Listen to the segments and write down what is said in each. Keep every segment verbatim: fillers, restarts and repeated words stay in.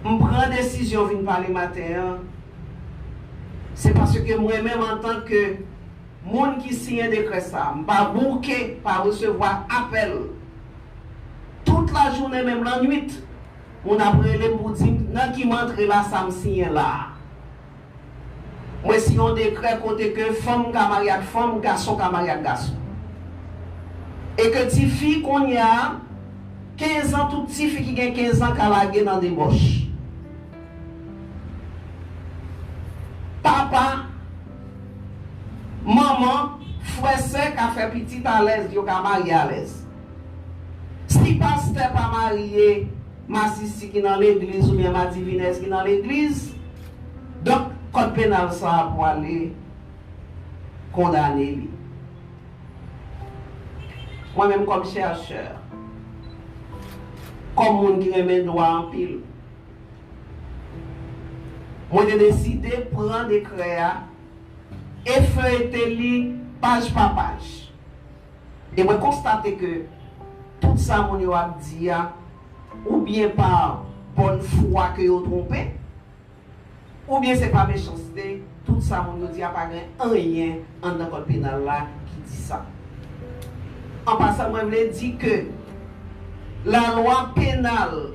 M pran desizyon vin pale maten an, se paske mwen menm antanke moun ki siyen dekrè sa a, m pa bouke, pa resevwa apèl. Tout lajounen, menm lannwit, moun ap rele m pou di m nan ki m antre la, sa m siyen la a. Mwen siyen yon dekrè kote ke fanm ka marye ak fanm, gason ka marye ak gason. E ke tifi kounye a, kenz an, tout tifi ki gen kenz an ka lage nan debòch. Papa, manman, frè, sè ka fè pitit alèz, yo ka marye alèz. Si pastè pa marye masisi ki nan legliz oubyen madivinèz ki nan legliz, donk, kòd penal sa a pwale kondane li. Mwen menm kòm chèchè, kòm moun ki renmen dwa anpil, mwen te deside pran dekrè a e feyete li paj pa paj. E mwen konstate ke tout sa moun yo ap di a, oubyen pa bòn fwa ke yo twonpe, oubyen se pa mechanste, tout sa moun yo di a pa gen anyen anndan kòd penal la ki di sa. An pasan, mwen vle di ke lalwa penal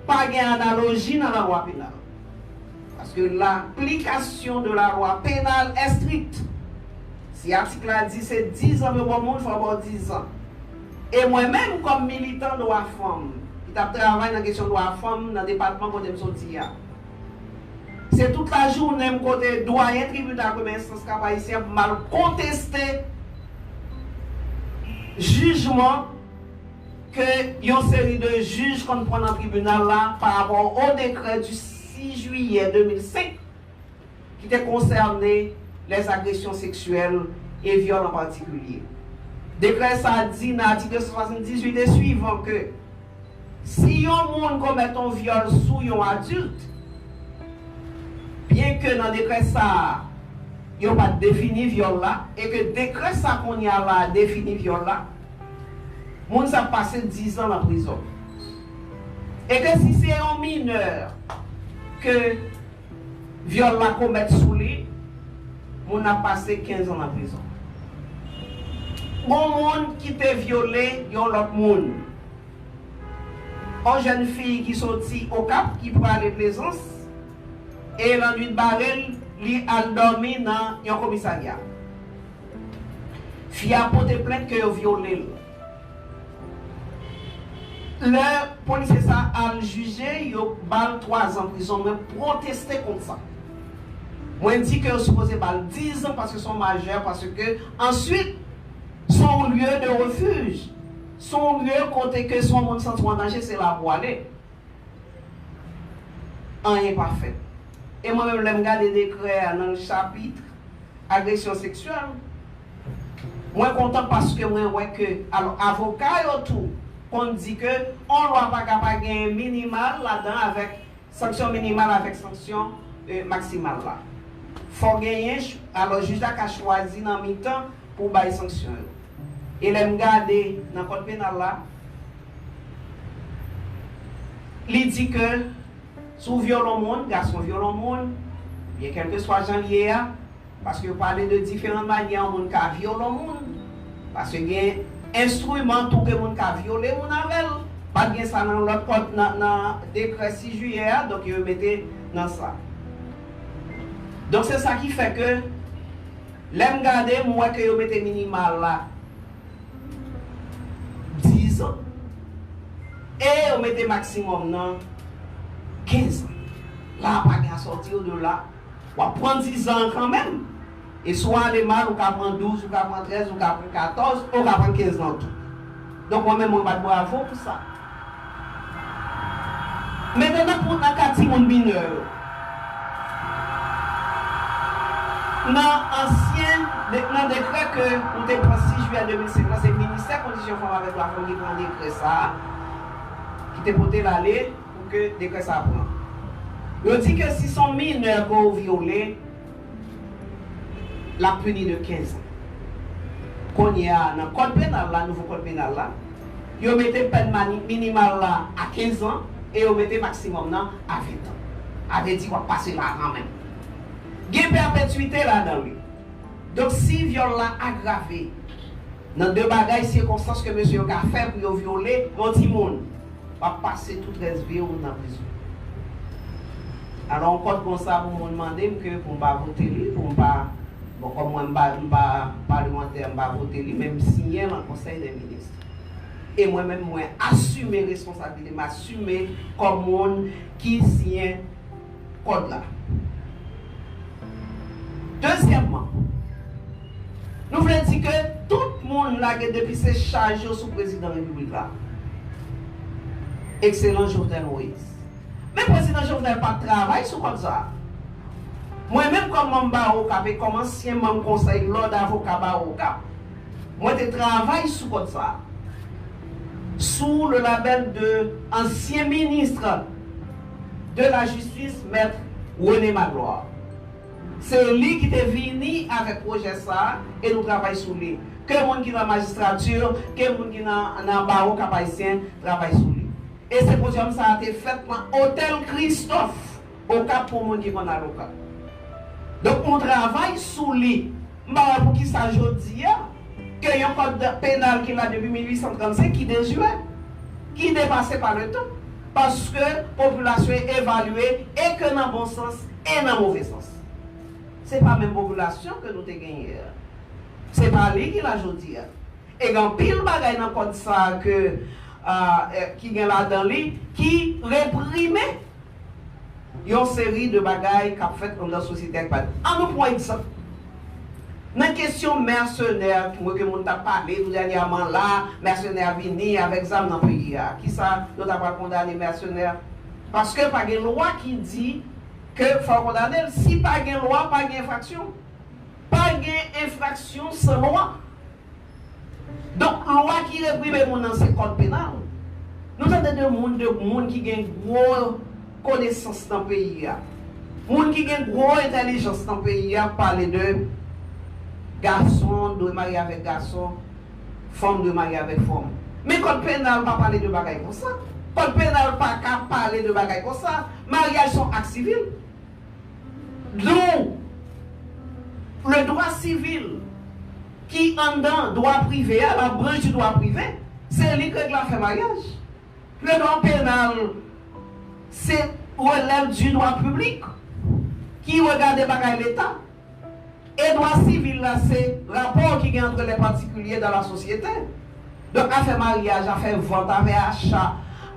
pa gen analoji nan lalwa penal. Paske laplikasyon de la loi pénale est stricte. Si atik la di se dizan pou yon moun, fò ba w dizan. E mwen menm, kòm militan dwa fanm, ki t ap travay nan kesyon dwa fanm nan depatman kote m soti a, se tout lajounen m kote dwayen tribinal premye enstans Kap Ayisyen pou m al konteste jijman ke yon seri de jij konn pran nan tribinal la pa rapò o dekrè du six juillet deux mille cinq ki te konsène les agressions sexuelles et viols en particulier. Dekrè sa a di nan atik de san swasanndizuit e swivan ke si yon moun komèt yon vyòl sou yon adilt, byenke nan dekrè sa a, yo pa t defini vyòl la, e ke dekrè sa kounye a la a defini vyòl la, moun sa ap pase dizan nan prizon. E ke si se yon minè ke vyòl la komèt sou li, moun nan ap pase kenz an nan prizon. Gon moun ki te vyole yon lòt moun. Yon jèn fi ki soti Okap, ki prale Plezans, e lannwit bare l, li al dòmi nan yon komisarya. Fi a pote plent ke yo vyole l. Lè polisye sa al jije, yo ba l twa zan prizon. Mwen pwoteste kont sa. Mwen di ke yo sipoze ba l dizan paske se yon majè, paske answit, se yon lieu de refuge. Se yon lye kote ke si yon moun santi w an danje, se la pou w ale. Anyen pa fèt. E mwen menm, lè m gade dekrè a nan chapit agresyon seksyèl, mwen kontan paske mwen wè ke, alò, avoka yo tou konn di ke yon lwa pa ka pa gen minimal ladan avèk sanksyon minimal avèk sanksyon, e, maksimal la. Fò genyen, ch-, alò, jij la ka chwazi nan mitan pou bay sanksyon yo. E lè m gade nan kòd penal la, li di ke si w vyole yon moun, gason vyole yon moun, oubyen kèlkeswa jan l ye a, paske yo pale de diferan manyè yon moun ka vyole yon moun, paske gen enstriman tou ke moun ka vyole moun avè l. Pa t gen sa nan lòt kòd, nan, nan dekrè sis jiyè a, donk yo mete nan sa. Donk se sa ki fè ke lè m gade, m wè ke yo mete minimal la dizan e yo mete maksimòm nan kenz an. La a pa gen asòti o de la. W ap pran dizan an kanmenm. E si w ale mal, ou ka pran douz, ou ka pran trèz, ou ka pran katòz, ou ka pran kenz lan tou. Donk, mwen menm, mwen bat bravo pou sa. Mentnan, pou nan ka timoun minè yo, nan ansyen, de-, nan dekrè ke nou te pran sis jiyè de mil senk lan, se Ministè Kondisyon Fanm avèk Dwa Fanm ki pran dekrè sa a, ki te pote l ale pou ke dekrè sa a pran. Yo di ke si se yon minè ke w vyole, l ap pini de kenz an. Kounye a, nan kòd penal la, nouvo kòd penal la, yo mete pèn mani-, minimal la a kenz an, E yo mete maksimòm nan a ven tan. A vle di w ap pase la kanmenm. Gen pèpetwite ladan li. Donk, si vyòl la agrave nan de bagay, sikonstans ke mesye yo ka fè pou yo vyole yon timoun, w ap pase tout rès vi w nan prizon. Alò, yon kòd konsa pou moun mande m ke pou m pa vote li, pou m pa, bon, kòm mwen m pa, m pa palemantè, m pa vote li, men m siyen l an Konsèy dè Minis. E mwen menm, mwen asime responsablite, m asime kòm moun ki siyen kòd la. Dezyèmman, nou vle di ke tout moun lage depi se chaj yo sou prezidan repiblik la, Ekselans Jovenel Moïse. Men prezidan Jovenel pa t travay sou kòd sa a. Mwen menm kòm manm Bawo Okap e kòm ansyen manm konsèy lòd avoka Bawo Okap, mwen te travay sou kòd sa a, sous le label de ansyen minis de la jistis, mèt René Magloire. Se li ki te vini avèk pwojè sa a e nou travay sou li. Ke moun ki nan majistrati, ke moun ki nan, nan bawo Kap Ayisyen, travay sou li. E senpozyòm sa a te fèt nan Otèl Christophe, Okap, pou moun ki konn al Okap. Donk, nou travay sou li. M pa wè poukisa jodi a, ke yon kòd penal ki la depi mil uit san trannsenk, ki dezire, ki depase pa le tan, paske popilasyon evalye e ke nan bon sans e nan move sans. Se pa menm popilasyon ke nou te genyen an. Se pa li ki la jodi a. E gen anpil bagay nan kòd sa a ke, a, e, ki gen ladan li ki reprime yon seri de bagay k ap fèt anndan sosyete a ki pa. Ann nou pran egzanp. Nan kesyon mèsenè, mwen ke moun t ap pale tou dènyèman la, mèsenè vini avèk zam nan peyi a. Kisa yo ta pral kondane mèsenè? Paske pa gen lwa ki di ke fò w kondane l. Si pa gen lwa, pa gen enfraksyon. Pa gen enfraksyon san lwa. Donk, lwa ki reprime moun nan se kòd penal. Nou tande de moun, de moun ki gen gwo konesans nan peyi a. Moun ki gen gwo entèlijans nan peyi a pale de gason dwe marye avèk gason, fanm dwe marye avèk fanm. Men kòd penal pa pale de bagay konsa. Kòd penal pa ka pale de bagay konsa. Maryaj se yon ak sivil. Donk, le droit civil ki anndan dwa prive a, la branche du droit privé, se li k regle afè maryaj. Le droit pénal, se relève du droit public, ki regade bagay Leta. E dwa sivil la, se rapò ki gen entre les particuliers dans la société. Donk, afè maryaj, afè vant, afè acha,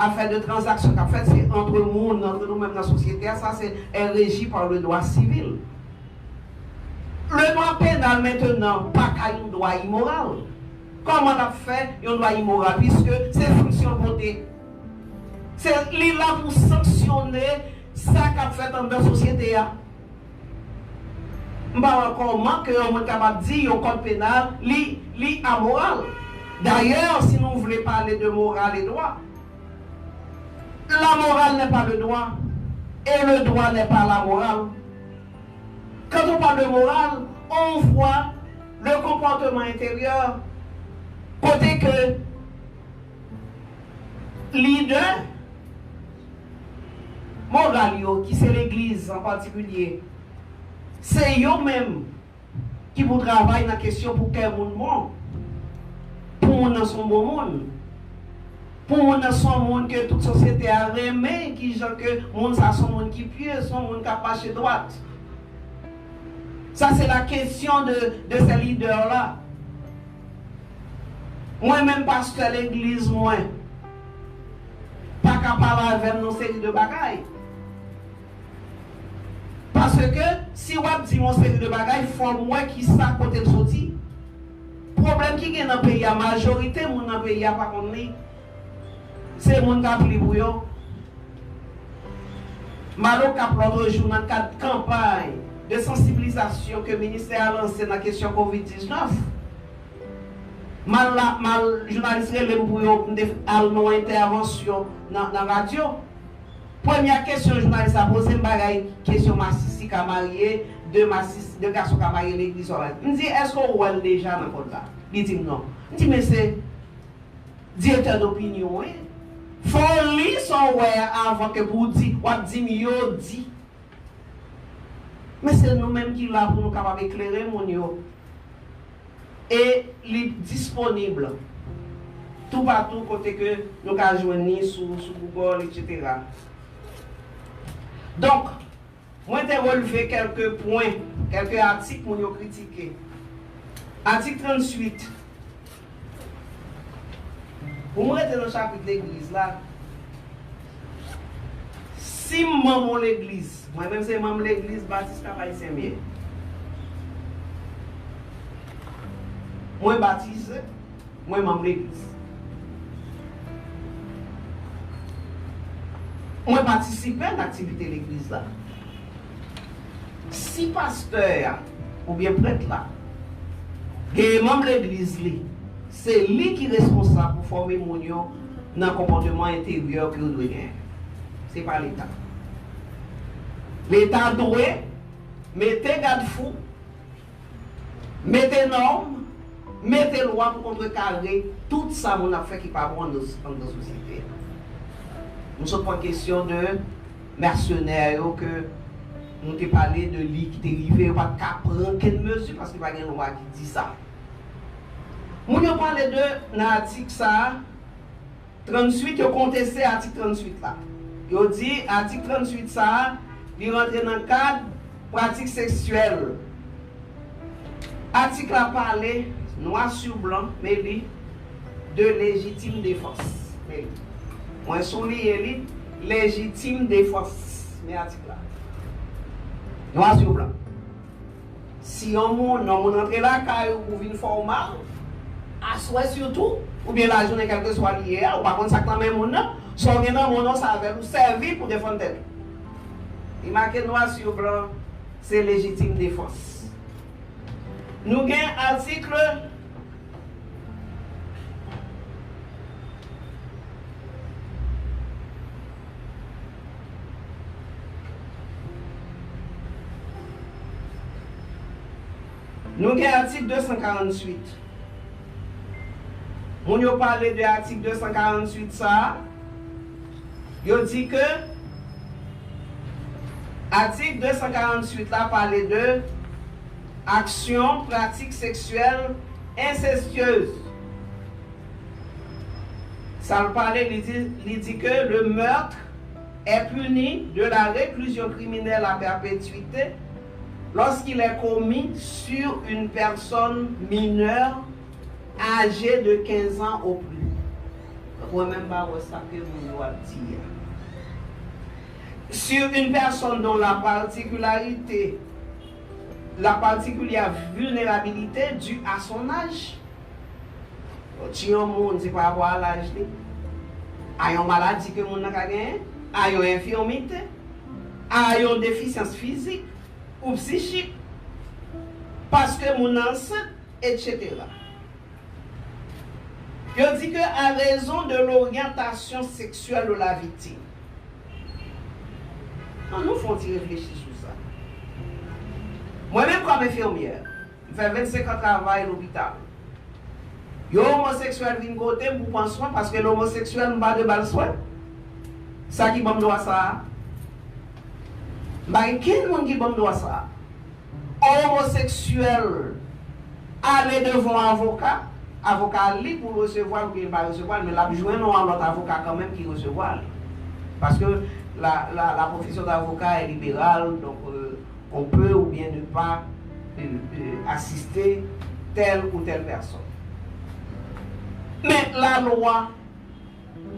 afè de tranzaksyon k ap fèt, se antre moun, antre nou menm nan sosyete a, sa se est régi par le droit civil. Le droit pénal, mentenan, pa ka yon dwa imoral. Kòman l ap fè yon dwa imoral? Piske se sanksyon l pote. Se, li la pou sanksyone sa k ap fèt anndan sosyete a. M pa wè kòman ke yon moun kapab di yon kòd penal, li, li amoral. Dayè, si nou vle pale de moral e dwa, la morale n'est pas le droit, et le droit n'est pas la morale. Quand on parle de morale, on voit le comportement intérieur, kote ke lidè moral yo, ki se legliz an patikilye, se yo menm ki pou travay nan kesyon pou kè moun bon, pou moun nan se yon bon moun, pou moun nan se yon moun ke tout sosyete a renmen, kijan ke moun sa se yon moun ki pye, se yon moun k ap mache dwat. Sa se la kesyon de, de se lidè la. Mwen menm pastè legliz mwen pa ka pale avè m nan seri de bagay. Paske si w ap di m yon seri de bagay, fò m wè kisa kote l soti. Pwoblèm ki gen nan peyi a, majorite moun nan peyi a pa konn li. Se moun k ap li pou yo. M al Okap lòt jou nan kad kanpay de sansibilizasyon ke ministè a lanse nan kesyon kovid diznèf. M al la, m al, jounalis rele m pou yo, m te al nan yon entèvansyon nan, nan radyo. Premyè kesyon jounalis la poze m, bagay kesyon masis ki ka marye, de masis, de gason ka marye legliz ou pa. M di, èske w wè l deja nan kòd la? Li di m non. M di, men se direktè dopinyon wi. Fò w li sa w wè a avan ke pou w di, w ap di m yo di. Men se nou menm ki la pou nou kapab eklere moun yo. E li disponib toupatou kote ke nou ka jwenn li sou, sou Google, etsetera. Donk, mwen te relve kèlke pwen, kèlke atik moun yo kritike. Atik tranntuit. Pou mwen rete nan chapit legliz la, si m manm yon legliz, mwen menm se manm legliz Batis Kap Ayisyen m ye. Mwen batize, mwen manm legliz. Mwen patisipe nan aktivite legliz la. Si pastè a oubyen prèt la genyen manm legliz li, se li ki responsab pou fòme moun yo nan konpòteman enteryè ke yo dwe genyen. Se pa Leta. Leta dwe mete gadfou, mete nòm, mete lwa pou kontrekare tout sa moun ap fè ki pa bon anndan, anndan sosyete a. Nou sot pran kesyon de mèsenè yo ke nou te pale de li ki te rive, yo pa t ka pran kenn mezi paske pa gen lwa ki di sa. Moun yo pale de, nan atik sa a, tranntuit, yo konteste atik tranntuit la. Yo di atik tranntuit sa a, li rantre nan kad pratik seksyèl. Atik la pale, nwa sou blan, men li, de lejitim defans. Men li. Mwen souliye li, lejitim defans. Men atik la. Nwa sou blan. Si yon moun, yon moun rantre lakay ou pou vin fè w mal, aswè sitou, oubyen lajounen, kèlkeswa li ye a, ou pa konn sa k nan men moun nan, sa w gen nan men w nan, se avè l ou sèvi pou defann tèt ou. Li make nwa sou blan, se lejitim defans. Nou gen atik Nou gen atik de san karanntuit. Moun yo pale de atik de san karanntuit sa a. Yo di ke atik de san karanntuit la pale de aksyon, pratik seksyèl ensestyez. Sa l pale, li di, li di ke le meurtre est puni de la réclusion criminelle à perpétuité lorsqu'il est commis sur une personne mineure âgée de quinze ans au plus. Donk, mwen menm pa wè sa ke moun yo ap di a. Sur une personne dont la particularité, la particulière vulnérabilité due à son âge. Yo tiye yon moun, se pa rapò a laj li, a yon maladi ke moun nan ka genyen, a yon enfimite, a yon defisyans fizik ou psichik, paske moun nan ansent, etsetera. Yo di ke à raison de l'orientation sexuelle de la victime. Ann nou fè yon ti reflechi sou sa. Mwen menm kòm enfimyè, m fè vennsenk an travay lopital. Yon omoseksyèl vin kote m pou pran swen, paske lè omoseksyèl m pa dwe ba l swen. Sa ki ban m dwa sa a? M pa gen kenn moun ki ban m dwa sa a. Yon omoseksyèl ale devan yon avoka, avoka a li pou l resevwa l oubyen l pa resevwa l, men l ap jwenn yon lòt avoka kanmenm ki resevwa l. Paske la, la, la profession d'avocat est libérale, donc, euh, on peut ou bien ne pas, euh, euh, assister telle ou telle personne. Men lalwa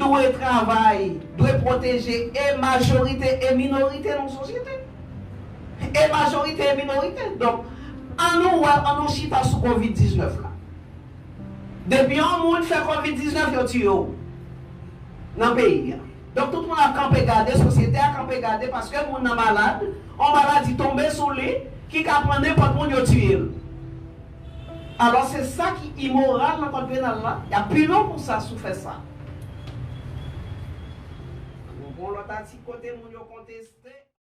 dwe travay, dwe pwoteje e majorite e minorite nan sosyete. E majorite e minorite. Donk, ann nou wè, ann nou chita sou kovid diznèf la. Depi yon moun fè kovid diznèf, yo tiye w nan peyi a. Donk, tout moun ap kanpe gade, sosyete a kanpe gade, paske moun nan malad, yon maladi tonbe sou li, ki ka pran nenpòt moun, yo tiye l. Alò, se sa ki imoral nan kòd penal la, y ap pini w pou sa si w fè sa. Nou gen yon lòt atik kote moun yo konteste.